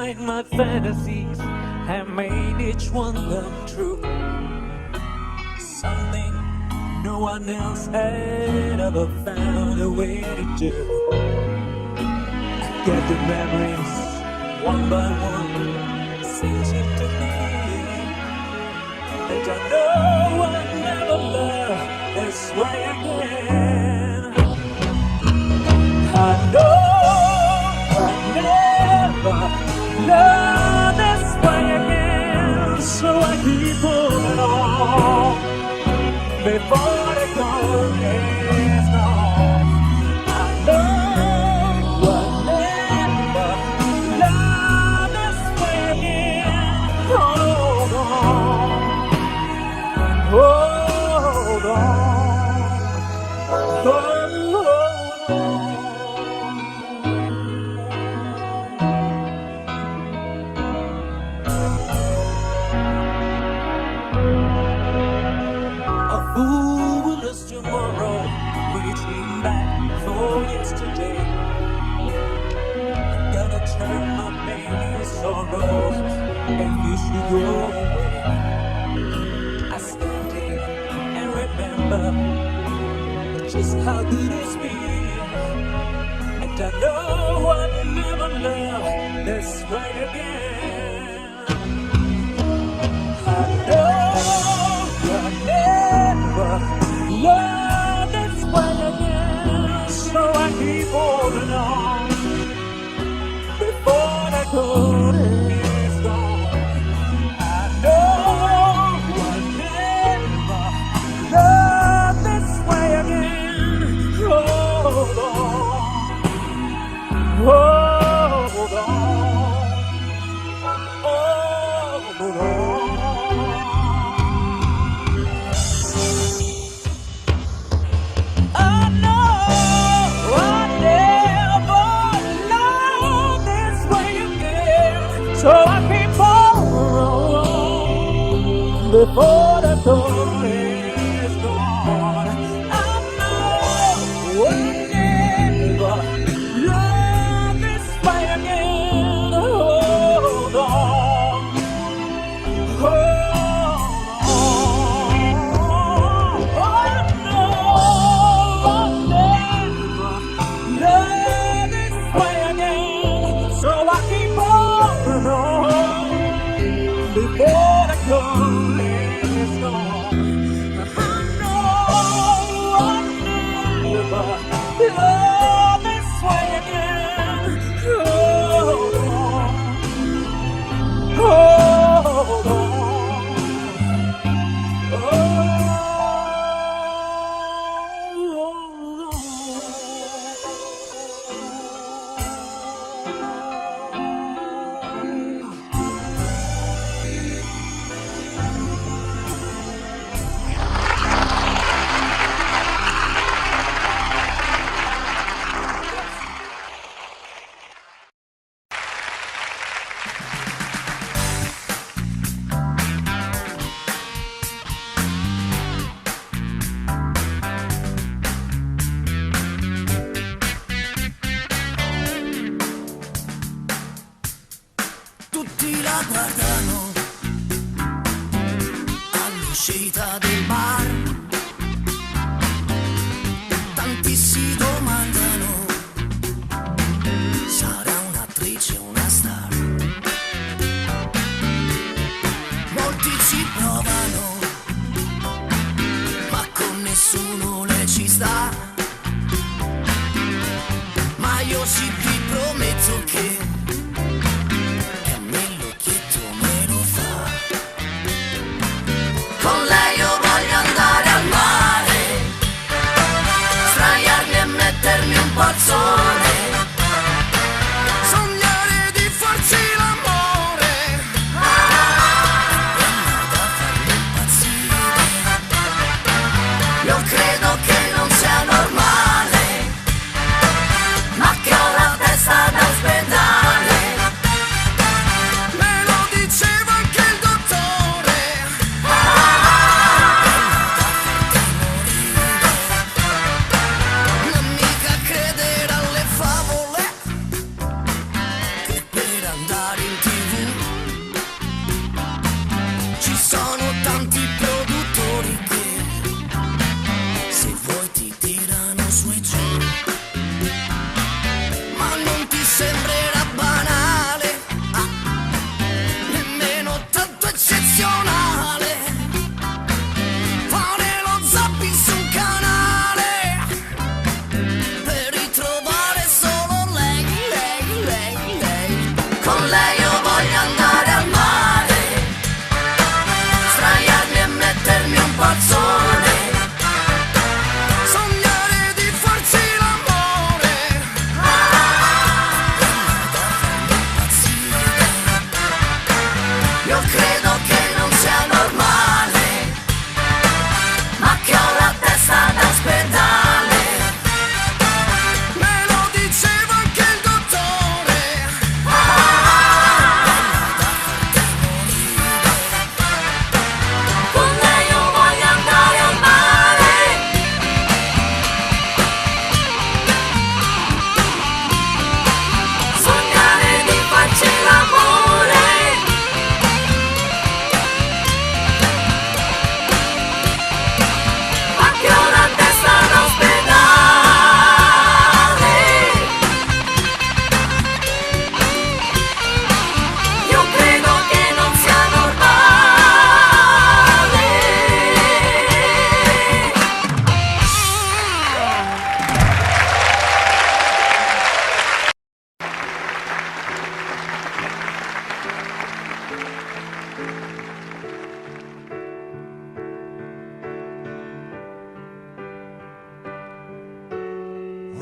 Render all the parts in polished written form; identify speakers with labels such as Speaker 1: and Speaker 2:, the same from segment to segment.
Speaker 1: Behind my fantasies and made each one come true. Something no one else had ever found a way to do. I get the memories one by one since you took me in. And I know I'll never love this way again. I know I never love this way again, so I keep holding on before the gone is gone. I know I never love this way again. Hold on, hold on. Hold on. A foolish tomorrow, reaching back for yesterday. Gonna turn my pain to sorrow if you should go away. I stand here and remember just how good it's been. And I know I'll never love this way again. I know I'll never love this way again. So I keep holding on before the good is gone. I know I'll never love this way again. Hold on, hold on, hold on. I know I never love this way again, so I keep on before the dawn is gone. I know I never love this way again. Hold on. Hold on. I know I never love this way again, so I keep holding on before the cold is gone. I know I never love this way again. Hold on. Hold on. Hold on.
Speaker 2: Tutti la guardano all'uscita del bar. Tanti si domandano, sarà un'attrice o una star? Molti ci provano, ma con nessuno lei ci sta. Ma io sì vi prometto che a me l'occhietto me lo fa. Con lei io voglio andare al mare, sdraiarmi e mettermi un po' al sole, sognare di farci l'amore, e da farmi impazzire. Io credo che non sia normale, ma che ho la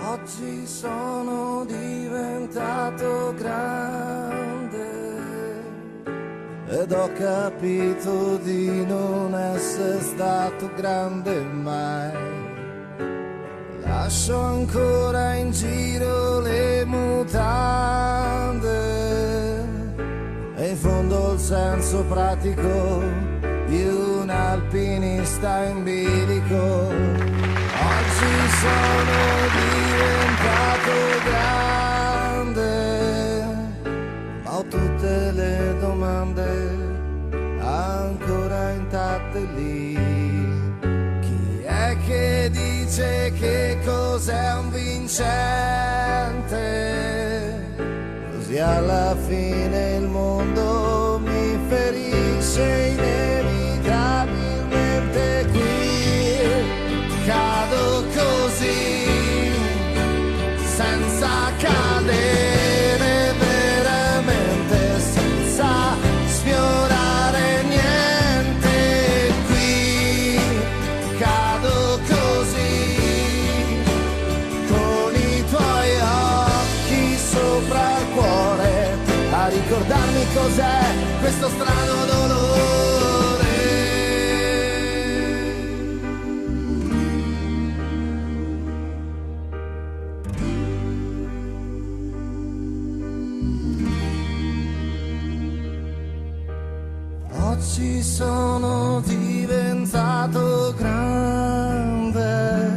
Speaker 3: Oggi sono diventato grande ed ho capito di non essere stato grande mai. Lascio ancora in giro le mutande e in fondo il senso pratico di un alpinista in bilico. Oggi sono diventato grande, ma ho tutte le domande ancora intatte lì. Chi è che dice che cos'è un vincente? Così alla fine il mondo mi ferisce inevitabilmente qui. Cado così, senza cadere veramente, senza sfiorare niente qui. Cado così, con i tuoi occhi sopra il cuore, a ricordarmi cos'è questo strano dolore. Oggi sono diventato grande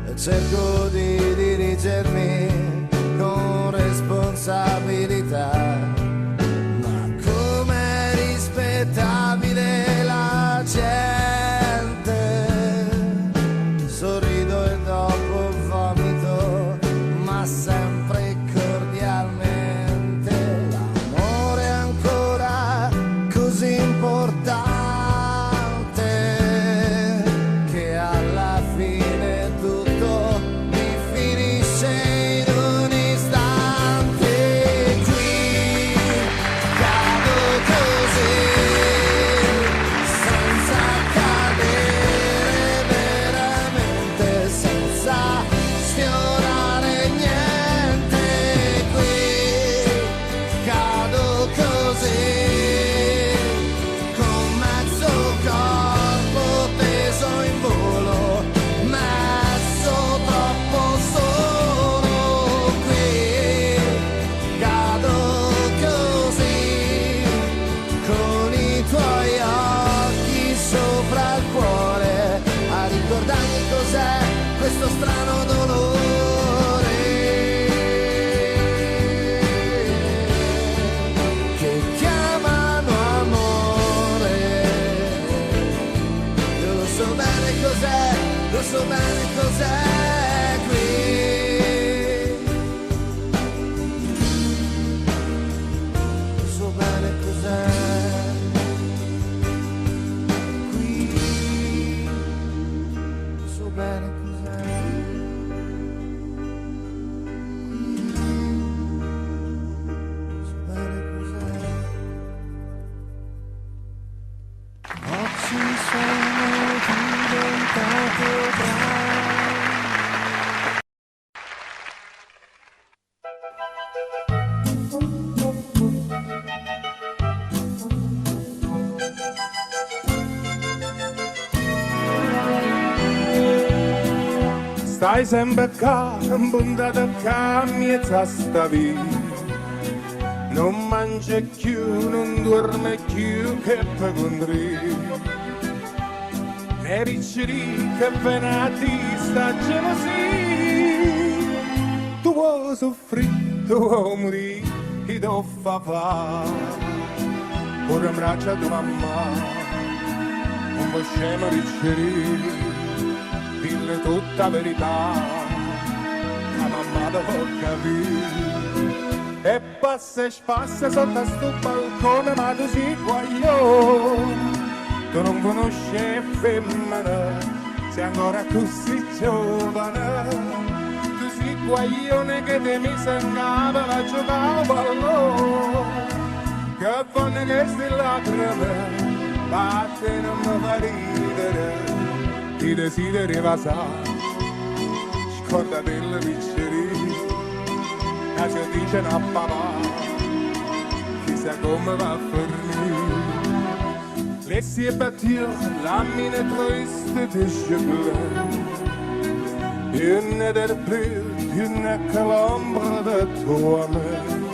Speaker 3: e cerco di dirigermi con responsabilità. Ma com'è rispettabile la gente? Sorrido e dopo vomito, ma sempre cordialmente. L'amore è ancora così importante che alla fine tutto mi finisce in un istante. Qui cado così, senza cadere veramente, senza sfiorare niente. Qui cado così, con mezzo corpo teso in volo, mezzo troppo solo qui. Cado così, con i tuoi occhi sopra il cuore, a ricordarmi cos'è questo strano dolore che chiamano amore. Io lo so bene cos'è, lo so bene cos'è qui. Lo so bene cos'è qui. Lo so bene cos'è qui. Lo so bene cos'è. Oggi sono diventato grande.
Speaker 4: Stai sempre qua, puntata qua, mezza sta via. Non mangia più, non dorme più, che pecondri. Ne ricci che venati sta gelosia. Tu vuoi soffrire, tu vuoi morire, chi ti fa fa. Ora in braccio a tua mamma, un po' scemo ricci, dille tutta verità, la mamma te può capire. E passa e spassa sotto a sto balcone, ma tu sei guaglione, tu non conosci femmina, sei ancora così giovane. Tu sei guaglione che ti mi in capo, va a giocare a pallone. Che fanno queste lacrime, batte non mi fa ridere, ti desideri vasare. Scordatella piccerì, che se dice a papà, chissà come va a finire. Laissez partir la mine triste tes yeux bleus. Tu n'es plus, tu n'es que l'ombre de toi-même.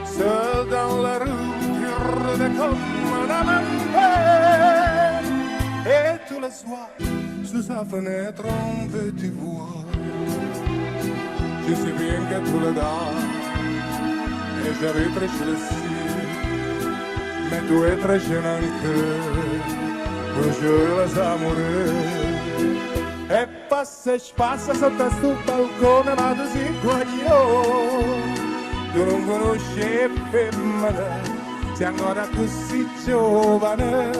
Speaker 4: Seul dans la rue, tu rôdes comme un amant. Et tous les soirs, sous sa fenêtre, on veut te voir. Je sais bien que tu le dors, et j'avais très le mais tu es très jeune encore pour jouer les amoureux. E passa e spassa sotto sto balcone, ma tu sei guaglione. Tu non conosci femmina, sei ancora così giovane.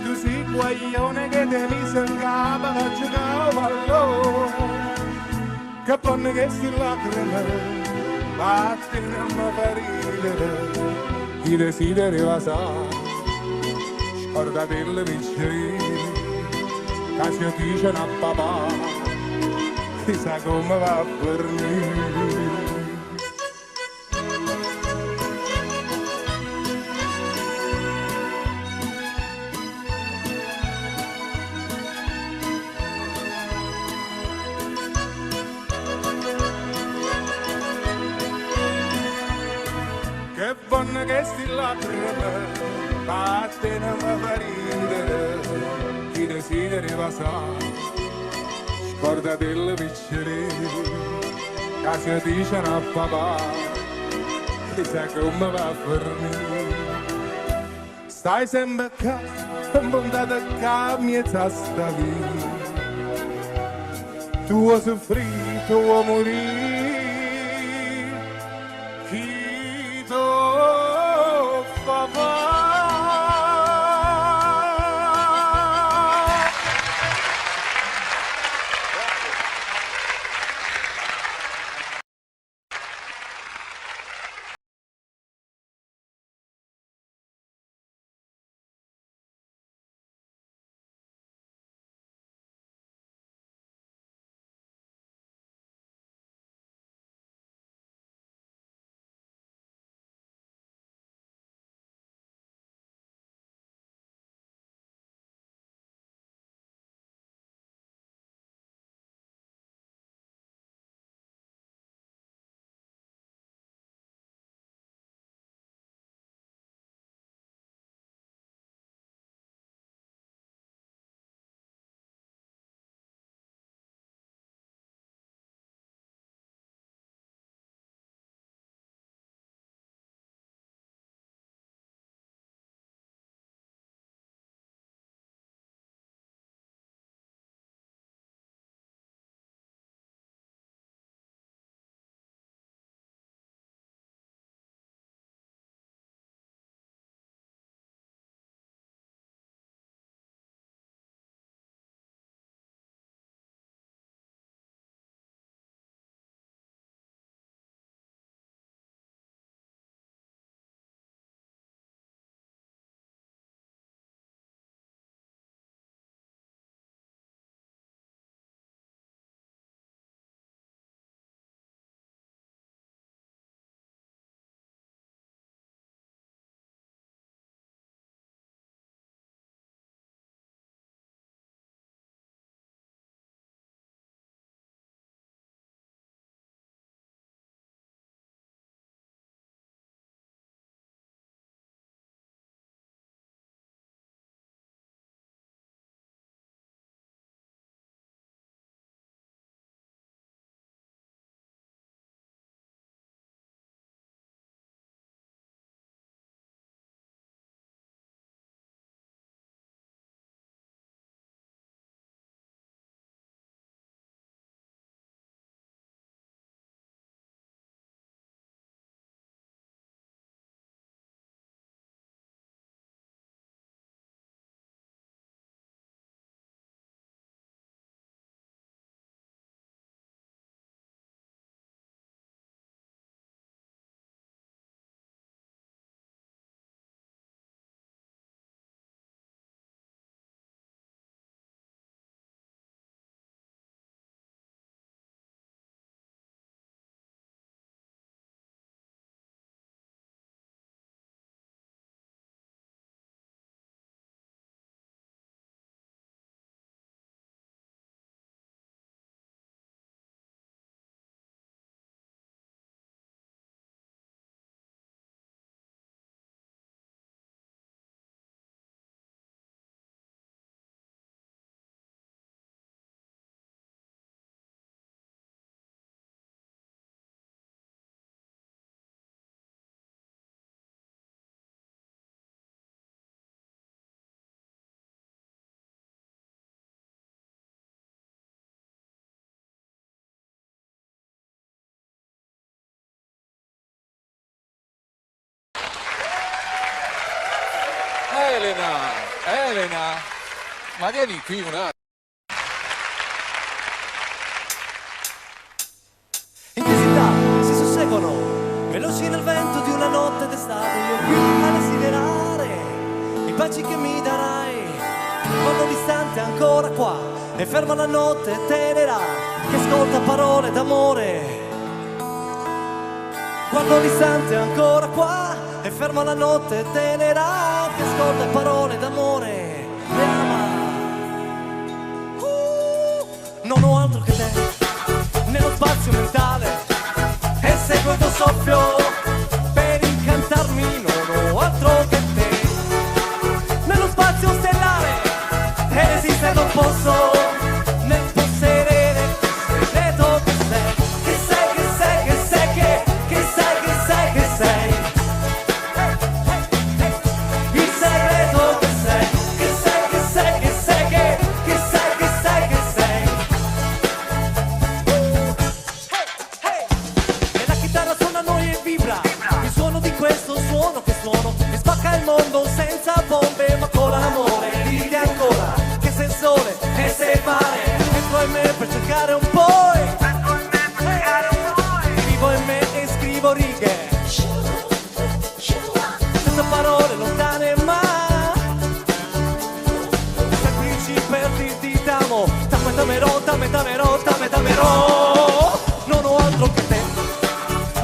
Speaker 4: Tu sei guaglione che ti mise in capo a giocare a pallone. Che ponne che sti lacrime, vattene a mi fa ridere. Chi desideri vasare, scordatelle piccerì, che se dice a papà, chissà come va a finire. Che vanno che sti lacrime, vattene a mi fa ridere, chi desideri vasare, scordatelle piccerì, che se dice a papà, chissà come va a finire. Stai sempre qua, puntata qua, mezza sta via. Tu vuoi soffrire, tu vuoi morire, chi te fa fare?
Speaker 5: Ma vieni qui un attimo.
Speaker 1: Intensità si susseguono, veloci nel vento di una notte d'estate. Io qui a desiderare i baci che mi darai. Quando l'istante è ancora qua e ferma la notte tenera che ascolta parole d'amore. Quando l'istante è ancora qua e ferma la notte tenera che ascolta parole d'amore. Le ama. Non ho altro che te nello spazio mentale e seguo il tuo soffio per incantarmi, non ho altro che te nello spazio stellare e resistere non posso nel possedere il segreto che sei, che sei, che sei, che sei, che sei, che sei, che sei. Il segreto che sei, che sei, che sei, che sei, che sei, che sei, che sei. E la chitarra suona a noi e vibra. Il suono di questo suono che suono che spacca il mondo senza bombe ma con l'amore. Ride ancora che sei il sole e sei il mare. Entro in me per cercare un po'. Vivo in me e scrivo righe. Senza parole lontane ma semplici per dirti t'amo. T'amo, t'amerò, t'ame, t'amerò, t'ame, t'amerò. Non ho altro che te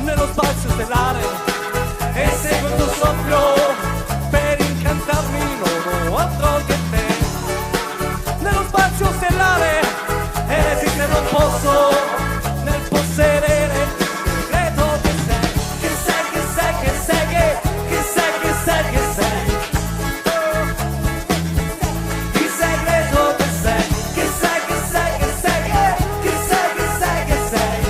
Speaker 1: nello spazio stellare e seguo il tuo soffio per incantarmi, non ho altro che te nello spazio stellare e resistere non posso nel possedere il segreto che sei, che sei, che sei, che sei, che sei, che sei, che sei. Il segreto che sei, che sei, che sei, che sei, che sei, che sei, che sei.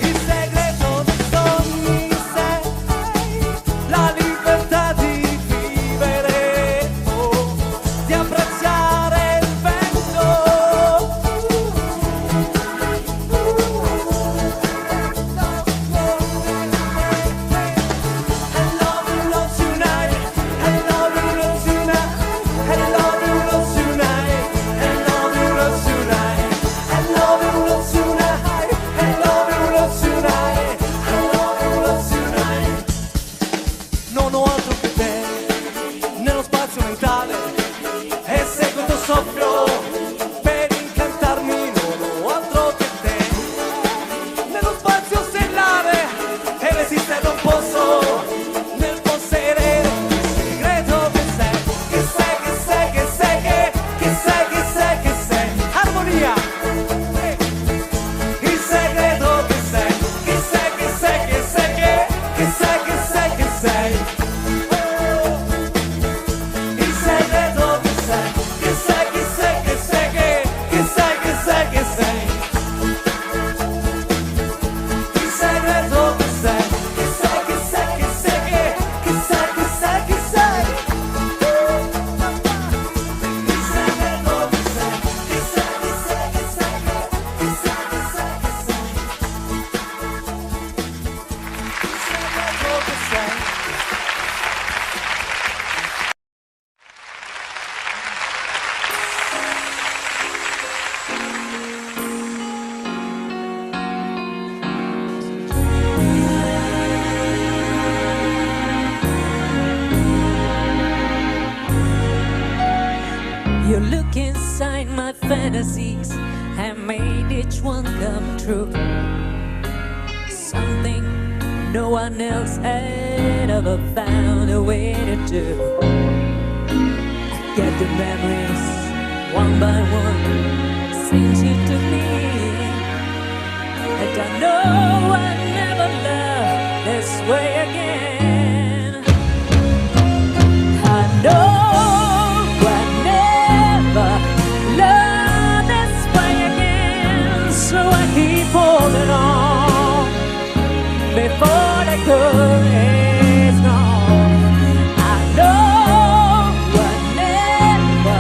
Speaker 1: Il segreto dei sogni sei la libertà di vivere, oh, di abbracciare il vento. I love you, love tonight. I love you, love tonight. I love you, love tonight. I love you, love tonight. I love you, love tonight. I love you, love tonight. I love you, love tonight. Non ho altro che te nello spazio mentale e seguo il tuo soffio per incantarmi. Non ho altro che te nello spazio stellare e resistere non posso nel possedere il segreto che sei, che sei, che sei, che sei, che sei, che sei, che sei. Armonia! Il segreto che sei, che sei, che sei, che sei, che sei, che sei, che sei. Il segreto che sei, che sei, che sei, che sei, che sei, che sei, che sei. Il segreto che sei, che sei, che sei, che sei, che sei, che sei, che sei. Il segreto che sei, che sei, che sei, che sei, che sei, che sei, che sei. Il segreto che sei.
Speaker 6: You look inside my fantasies and made each one come true. Something no one else had ever found a way to do. I get the memories one by one since you took me in. And I know I never loved this way again. I know I never love this way again, so I keep holding on before the good is gone. I know I never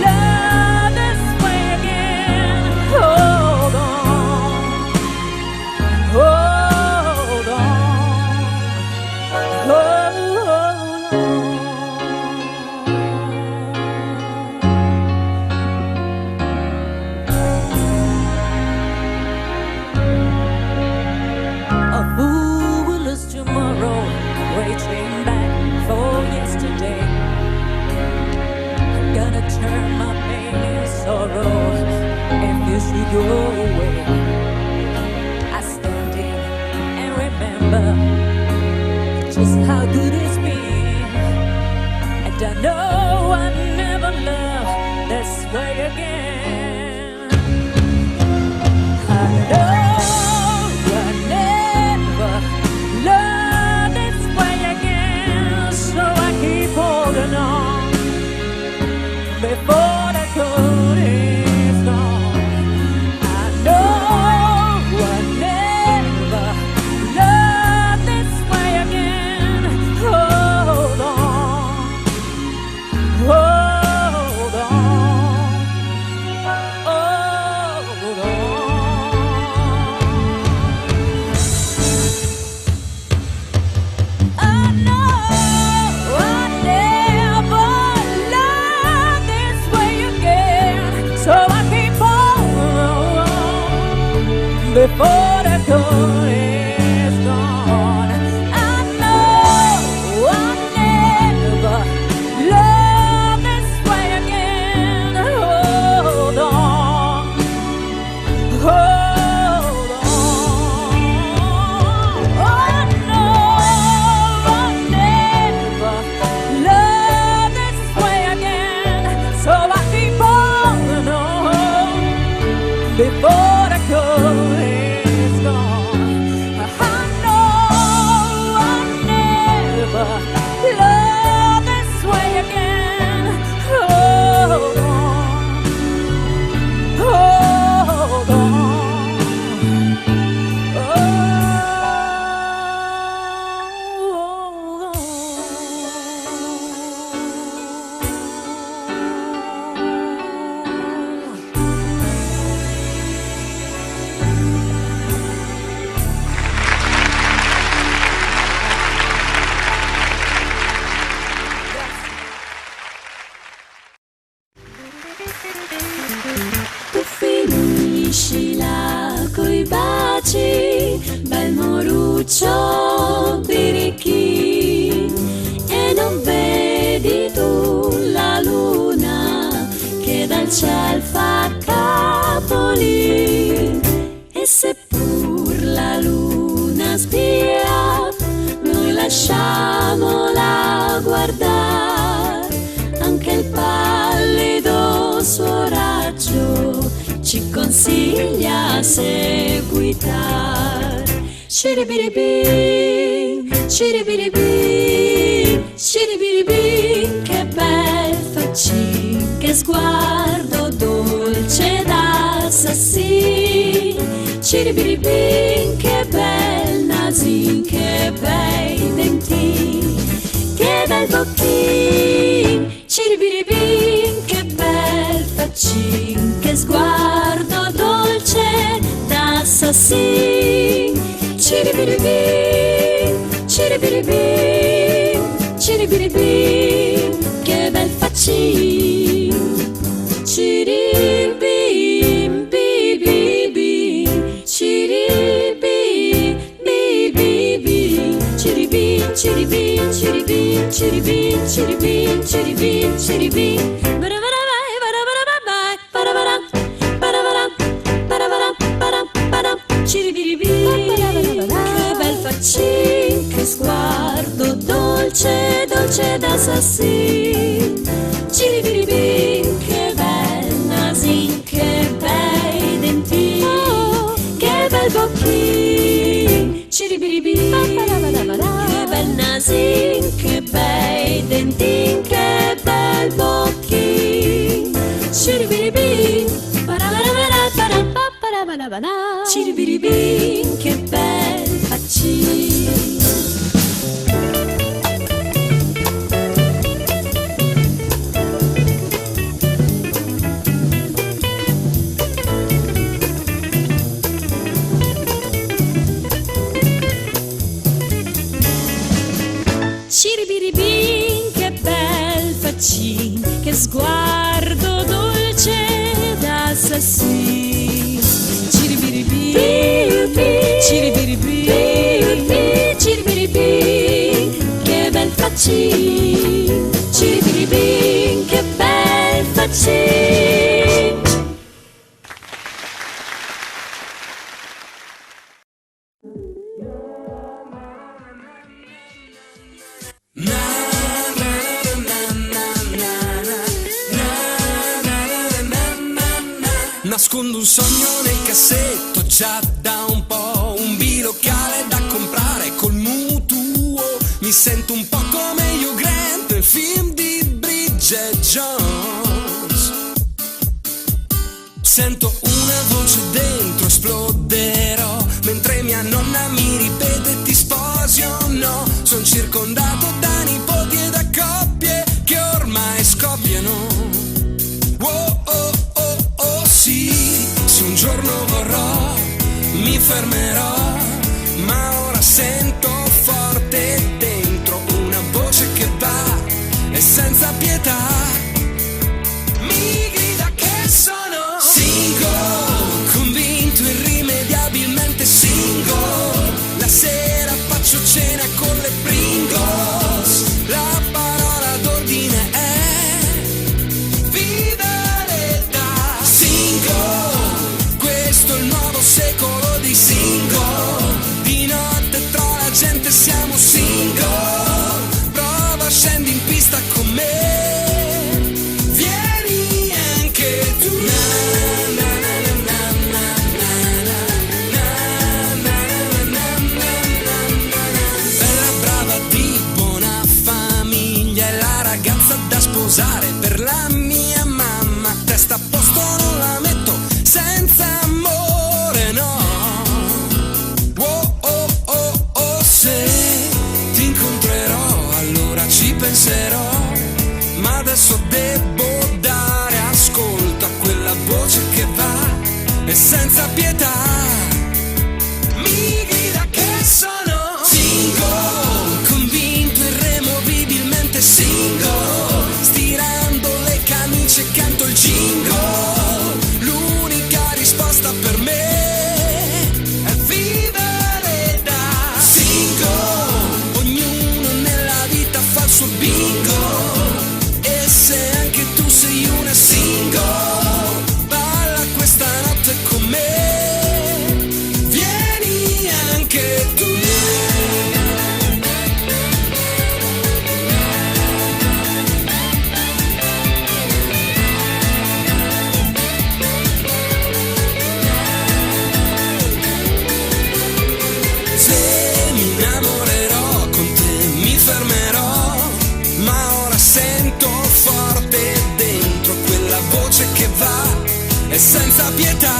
Speaker 6: love this way again. Hold on, hold on. go away. I stand here and remember just how good it's been. And I know I never love this way again. I know I never love this way again, so I keep holding on before the good is gone. I know I never love this way again. Hold on, hold on, hold on. I know I never love this way again, so I keep on before the good is gone. I know I never love this way again. Hold on, hold on. I know I never love this way again, so I keep holding on before the good is gone. I know I never love this way again. Hold on, hold on. Hold on.
Speaker 5: Tu finisci là coi baci, bel moruccio birichì, e non vedi tu la luna che dal ciel fa capolin. E seppur la luna spia, noi lasciamola guardar, anche il pallido suo raggio ci consiglia a seguitar. Sciribiribì, sciribiribì, sciribiribì, che bel faccin, che sguardo dolce d'assassin. Ciribiribì, che bel nasin, che bei dentin, che bel bocchin. Ciribiribì, che bel faccin, che sguardo dolce d'assassin. Ciribiribì, ciribiribì, ciribiribì, che bel faccin. Ciribim, bi bi bi, ciribim, bi bi bi, ciribim, ciribim, ciribim, ciribim, ciribim, ciribim, ciribim. Barabarabai, barabarabai, barabara, barabara, barabara, bara, bara, ciribiribi. Che bel faccin, che sguardo dolce, dolce d'assassin. Ciribiribin, che bel nasin, che bei dentin, che bel bocchin. Ciribiribin, che bel nasin, che bei dentin, che bel bocchin. Ciribiribin, ciribiribin, che bel faccin. Ciribiribin, che bel faccin, che sguardo dolce d'assassin. Ciribiribin, ciribiribin, ciribiribin, che bel faccin. Ciribiribin, che bel faccin.
Speaker 1: Nascondo un sogno nel cassetto già da un po', un bilocale da comprare col mutuo. Mi sento un po' come Hugh Grant nel film di Bridget Jones. Sento una voce dentro, esploderò Mentre mia nonna mi ripete ti sposi o no Son circondato da nipoti e da coppie che ormai scoppiano Oh oh oh oh sì, se un giorno vorrò mi fermerò Ma ora sento forte dentro una voce che va e senza pietà mi grida che sono single, convinto irrimediabilmente single. La sera faccio cena con le Pringles. La parola d'ordine è vivere da single. Questo è il nuovo secolo dei single. Di notte tra la gente siamo single. Prova, scendi in pista con me. Vieni anche tu. Na, na, na, na, na, na, na, na, na, na, na, na, na, na. Bella brava di buona famiglia è la ragazza da sposare per la mia mamma. Testa a posto non la metto senza amore, no. Oh oh oh oh se ti incontrerò allora ci penserò ma adesso devo dare ascolto a quella voce che va e senza pietà mi grida che sono single, convinto irremovibilmente single, stirando le camicie canto il jingle, l'unica risposta per me è vivere da single, ognuno nella vita fa il suo bingo e se anche tu sei una single, balla questa notte con me, vieni anche tu. Se mi innamorerò con te mi fermerò, ma ora sento forte dentro quella voce che va e senza pietà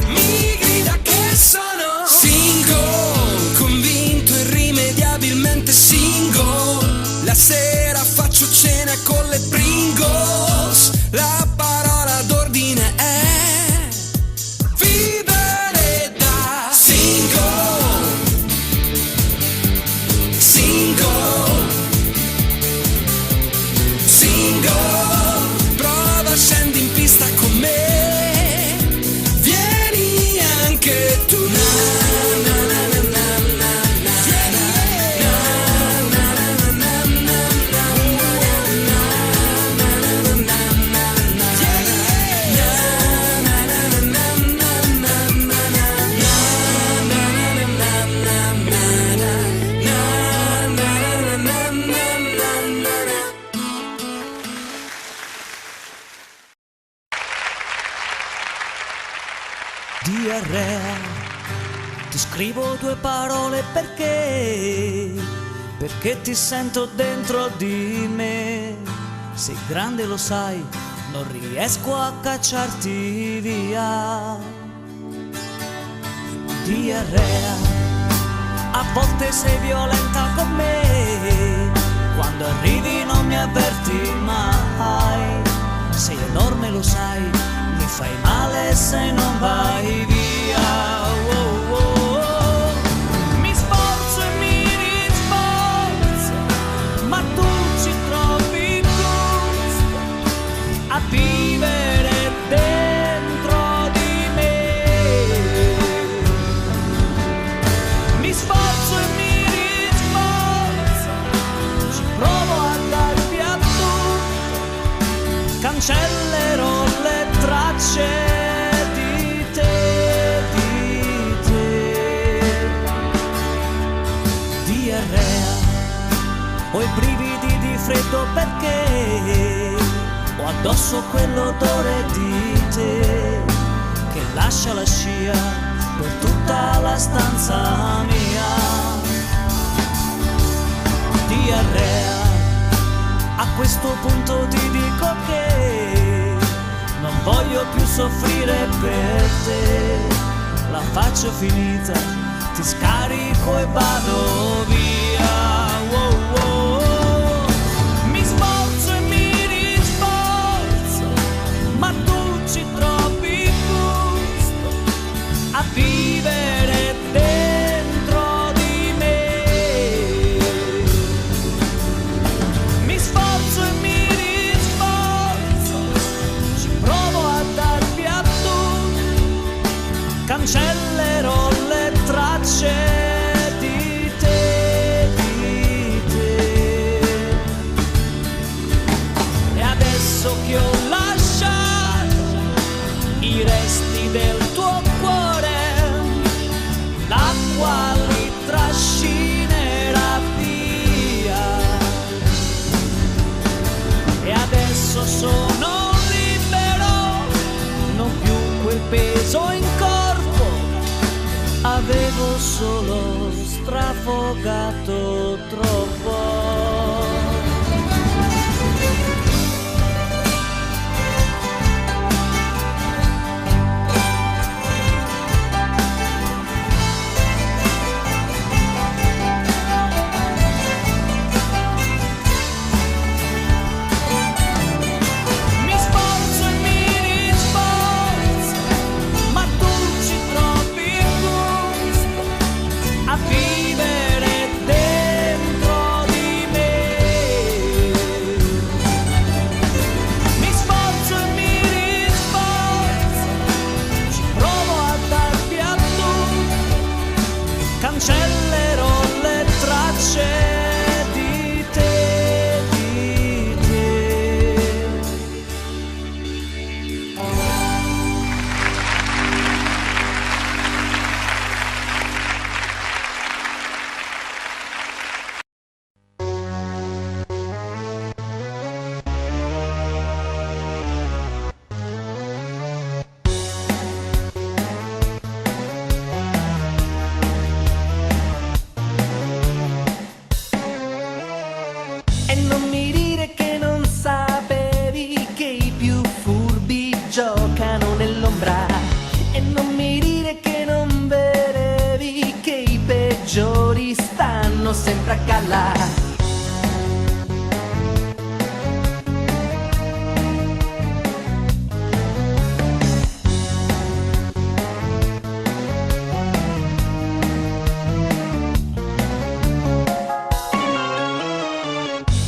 Speaker 1: mi grida che sono single, convinto irrimediabilmente single. La sera faccio cena con le Pringles, la parola d'ordine è vivere da single, single, single. Prova, scendi in pista con me, vieni anche tu. Na, na, na, na, na, na, na, na, na, na, na, na,
Speaker 6: Diarrea, ti scrivo due parole perché, perché ti sento dentro di me. Sei grande lo sai, non riesco a cacciarti via. Diarrea, a volte sei violenta con me, quando arrivi non mi avverti mai. Sei enorme lo sai, mi fai male se non vai via. Oh, oh, oh. Mi sforzo e mi risforzo, ma tu ci trovi gusto a vivere dentro di me. Mi sforzo e mi risforzo, ci provo a dar via tutto, cancellerò le tracce di te, di te. Diarrea, ho i brividi di freddo perché ho addosso quell'odore di te.
Speaker 1: te che lascia la scia per tutta la stanza mia. Diarrea, a questo punto ti dico che non voglio più soffrire per te. La faccio finita, ti scarico e vado via. Wow, wow. Mi sforzo e mi risforzo, ma tu ci trovi gusto a vivere dentro di me. Mi sforzo e mi risforzo, ci provo a dar via tutto, cancellerò le tracce di te, di te. E adesso che ho lasciato i resti del tuo cuore, l'acqua li trascinerà via. E adesso sono libero, non più quel peso in corpo, avevo solo strafogato troppo. Mi sforzo e mi risforzo, ma tu ci trovi gusto a vivere dentro di me. Mi sforzo e mi risforzo, ci provo a dar via tutto, cancellerò le tracce di te, di te.
Speaker 7: E non mi dire che non sapevi che i più furbi giocano nell'ombra. E non mi dire che non vedevi che i peggiori stanno sempre a galla.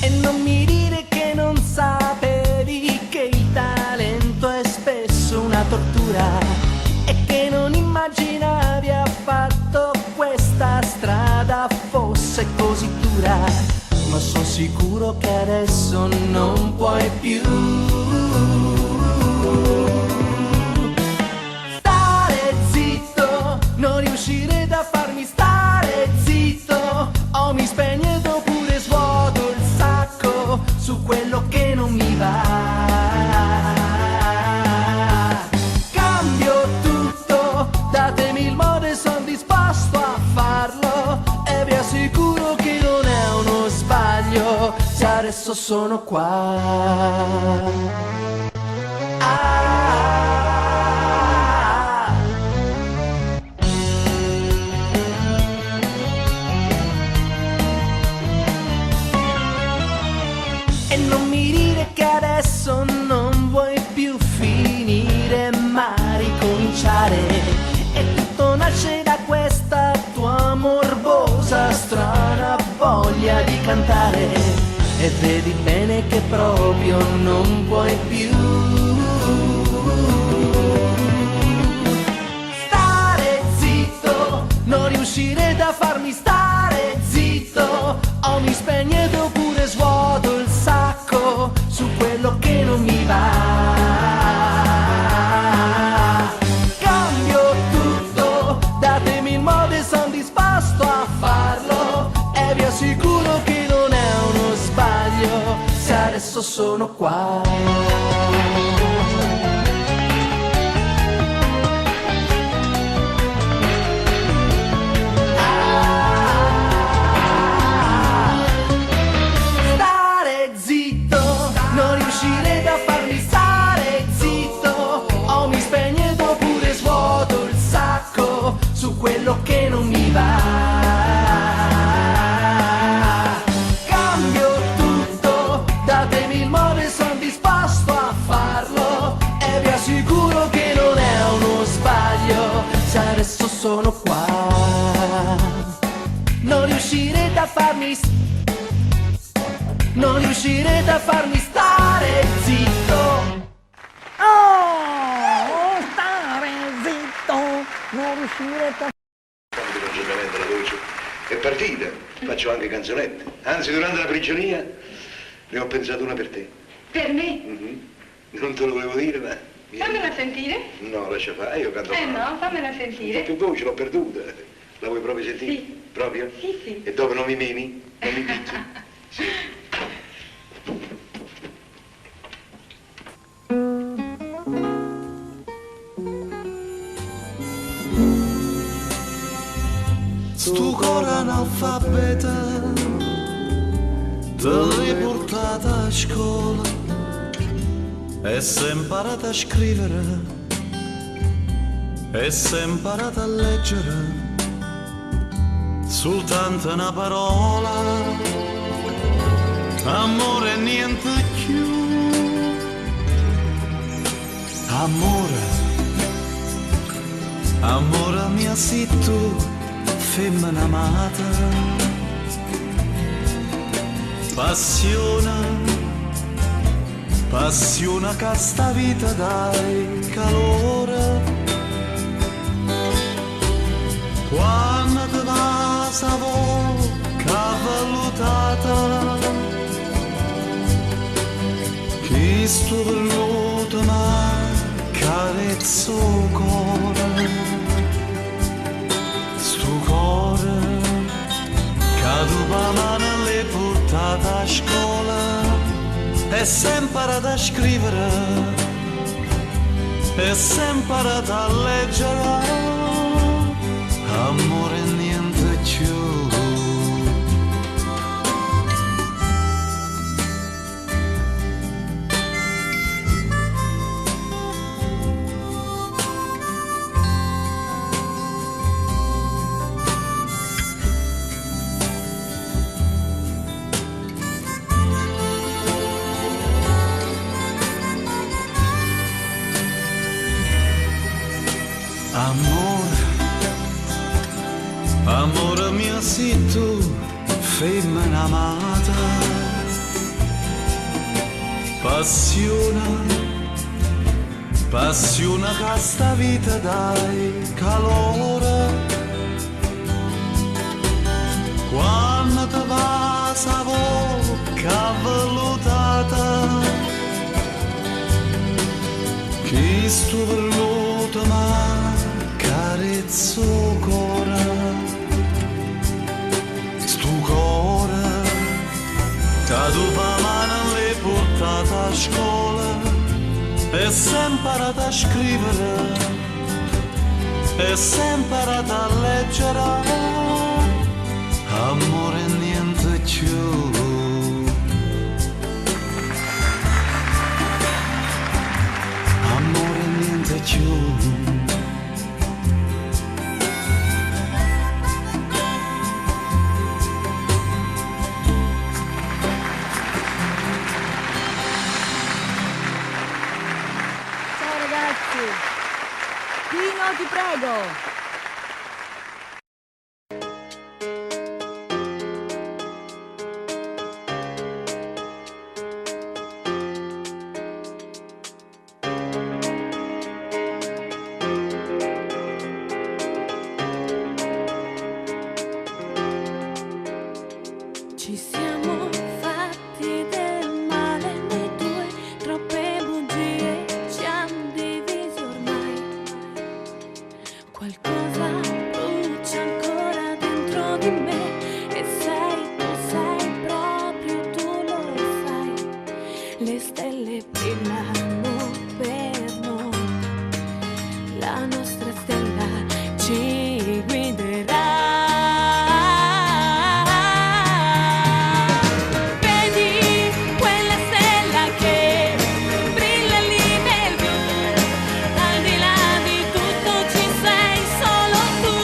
Speaker 7: E non mi dire che non sapevi che il talento è spesso una tortura e che non immaginavi affatto questa strada fosse così dura. Ma sono sicuro che adesso non puoi più stare zitto, non riuscirete a farmi stare zitto. O mi spegnete oppure svuoto il sacco su quello che non mi va. Cambio tutto, datemi il modo e son disposto a farlo. E vi assicuro che non è uno sbaglio se adesso sono qua. Ah. E non mi dire che adesso non vuoi più finire ma ricominciare. E tutto nasce da questa tua morbosa strana voglia di cantare. E vedi bene che proprio non puoi più stare zitto, non riuscirete a farmi stare zitto. O mi spegnete oppure svuoto il sacco su quello che non mi va. Cambio tutto, datemi il modo e son disposto a farlo. E vi assicuro che non è uno sbaglio se adesso sono qua. il modo e sono disposto a farlo. E vi assicuro che non è uno sbaglio se adesso sono qua. Non riuscirete a farmi non riuscirete a farmi stare zitto.
Speaker 8: Oh, stare zitto, non riuscirete a
Speaker 9: Di concentramento la voce è partita, faccio anche canzonette. Anzi, durante la prigionia ne ho pensato una per te.
Speaker 10: Per me?
Speaker 9: Mhm. Non te lo volevo dire, ma. mi-
Speaker 10: Fammela sentire.
Speaker 9: No, lascia fare, io canto
Speaker 10: Eh
Speaker 9: male.
Speaker 10: no, fammela
Speaker 9: Non ho
Speaker 10: sentire.
Speaker 9: più voce, l'ho perduta. La vuoi proprio sentire?
Speaker 10: Sì.
Speaker 9: Proprio?
Speaker 10: Sì, sì.
Speaker 9: E dopo non mi meni? Non mi picchi? Sì.
Speaker 2: Sto cuore analfabeta Te l'hai portata a scuola E si è imparata a scrivere E si è imparata a leggere Soltanto una parola Amore niente più Amore Amore mio sei tu, femmina amata. Passione, passione che sta vita dai calore. Quando ti va sa bocca vellutata, chi sto velluto ma carezzo il cuore sto cuore che tua mano l'hai portata a scuola e sempre a scrivere e sempre a leggere amore niente più. Amore, amore mio sei tu, femmina amata. Passione, passione che sta vita dai calore. Quando ti va sa bocca vellutata, chi sto velluto ma carezzo il cuore, sto cuore che tua mano l'hai portata a scuola e si è imparata a scrivere e si è imparata a leggere amore niente più. Amore niente più.
Speaker 8: Ciao ragazzi. Pino, ti prego.
Speaker 5: Ci siamo fatti del male noi due, troppe bugie ci han divisi ormai. Qualcosa brucia ancora dentro di me e sei tu, sei proprio tu lo sai. Le stelle brillano per noi, la nostra stella ci guiderà. Vedi quella stella che brilla lì nel blu, al di là di tutto ci sei solo tu.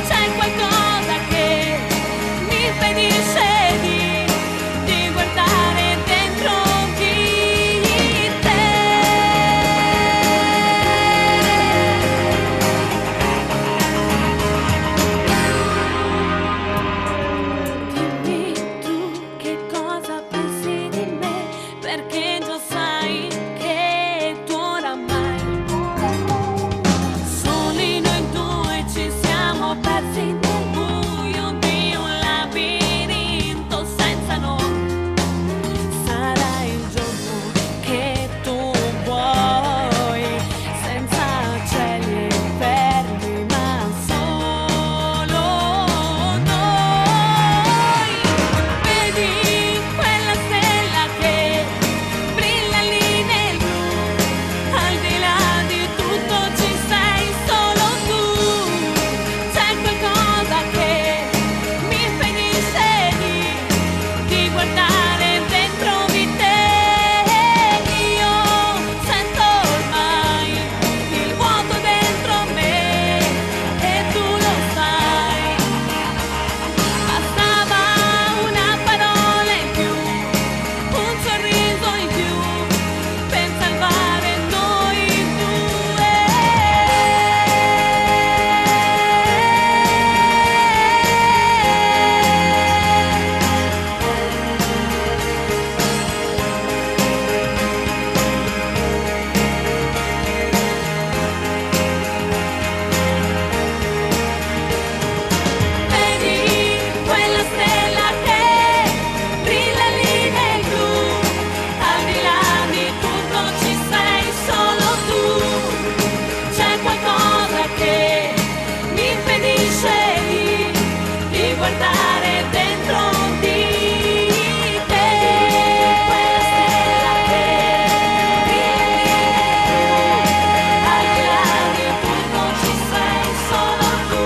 Speaker 5: C'è qualcosa che mi impedisce di, di guardare dentro Perché già sai che tu oramai soli noi due ci siamo persi nel buio di un labirinto senza nome. Sarà il giorno che tu vuoi, senza cieli e inferni, ma solo noi. Vedi quella stella che brilla lì nel blu, al di là di tutto ci sei solo tu. C'è qualcosa che mi impedisce di guardare dentro di te. Io sento ormai il vuoto dentro me e tu lo sai. Bastava una parola in più, un sorriso in più per salvare noi due. Vedi quella stella che brilla lì nel blu, al di là di tutto ci sei solo tu. C'è qualcosa che mi impedisce di guardare dentro di te. Quella stella che brilla lì nel blu, al di là di tutto ci sei solo tu.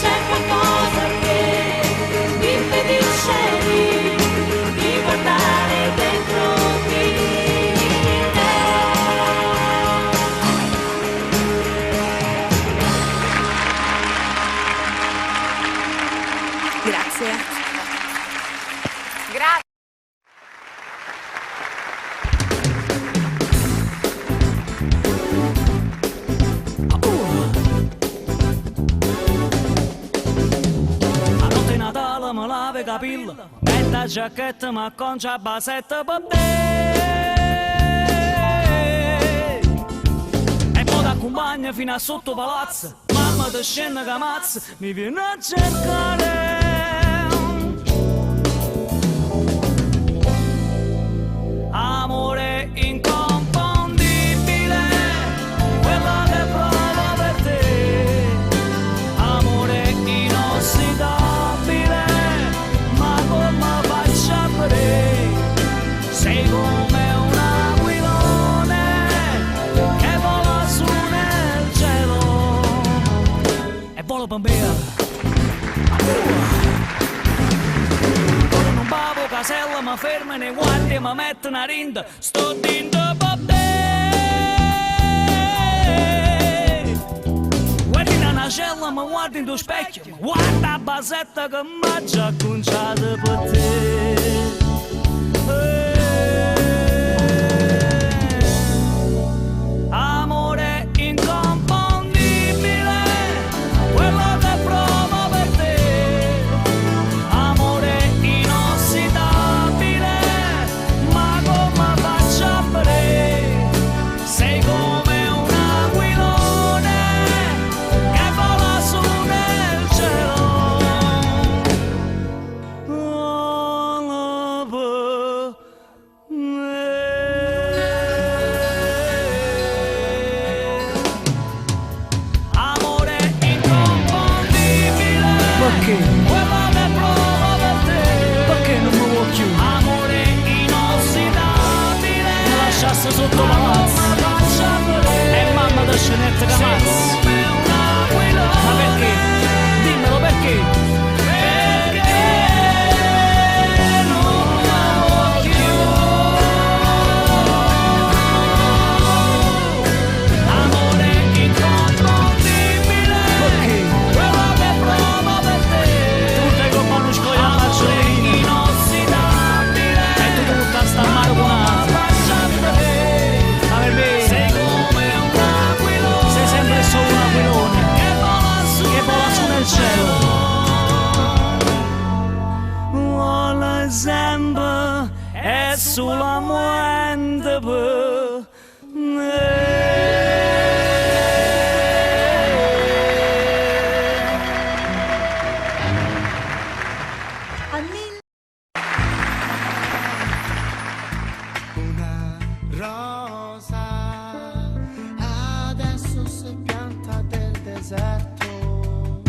Speaker 5: C'è qualcosa che mi impedisce di guardare dentro di te.
Speaker 10: Grazie.
Speaker 11: Grazie.
Speaker 1: A notte Natale mi lavo i capelli, metto la giacchetta ma con la basetta per te. E poi t'accompagno fino a sotto palazzo, mamma ti scende che mazza, mi viene a cercare. Amore inconfondibile, quella che provo per te. Amore inossidabile, ma come faccio a vedere? Sei come un aquilone che vola su nel cielo e vola per me. Ora non bavo casella, ma fermano i guardi e mi mettono a rinda. Sto dentro per te. Guardi da una cella, ma guardi in tuo specchio, ma guarda la basetta che mi ha già conciato per te. Amore inconfondibile, quello che provo per te. Amore inossidabile, ma come faccio a vedere? Sei come un aquilone che vola su nel cielo. Vola per me. Amore inconfondibile,
Speaker 7: Perché?
Speaker 1: quello che provo per te.
Speaker 7: Perché non mi vuoi più?
Speaker 1: Amore inossidabile,
Speaker 7: Mi lasciasse sotto palazzo.
Speaker 1: Faccia
Speaker 7: E mamma da scenetta che
Speaker 1: Sei
Speaker 7: ammazza.
Speaker 1: come un aquilone.
Speaker 7: Ma perché? Dimmelo perché?
Speaker 1: Perché non amo più. Amore inconfondibile,
Speaker 7: Perché?
Speaker 1: quello che provo per te.
Speaker 7: Tu te colpa non scoglio a
Speaker 1: Amore
Speaker 7: Marcellino.
Speaker 1: inossidabile,
Speaker 7: E tu ti butti a sta mare con
Speaker 1: faccia per
Speaker 7: Ma per me
Speaker 1: Sei come un aquilone
Speaker 7: sei sempre solo un aquilone
Speaker 1: che vola su
Speaker 7: che vola
Speaker 1: Solamente per
Speaker 7: Una rosa adesso sei pianta del deserto.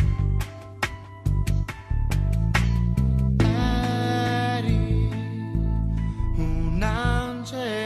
Speaker 7: Eri un angelo.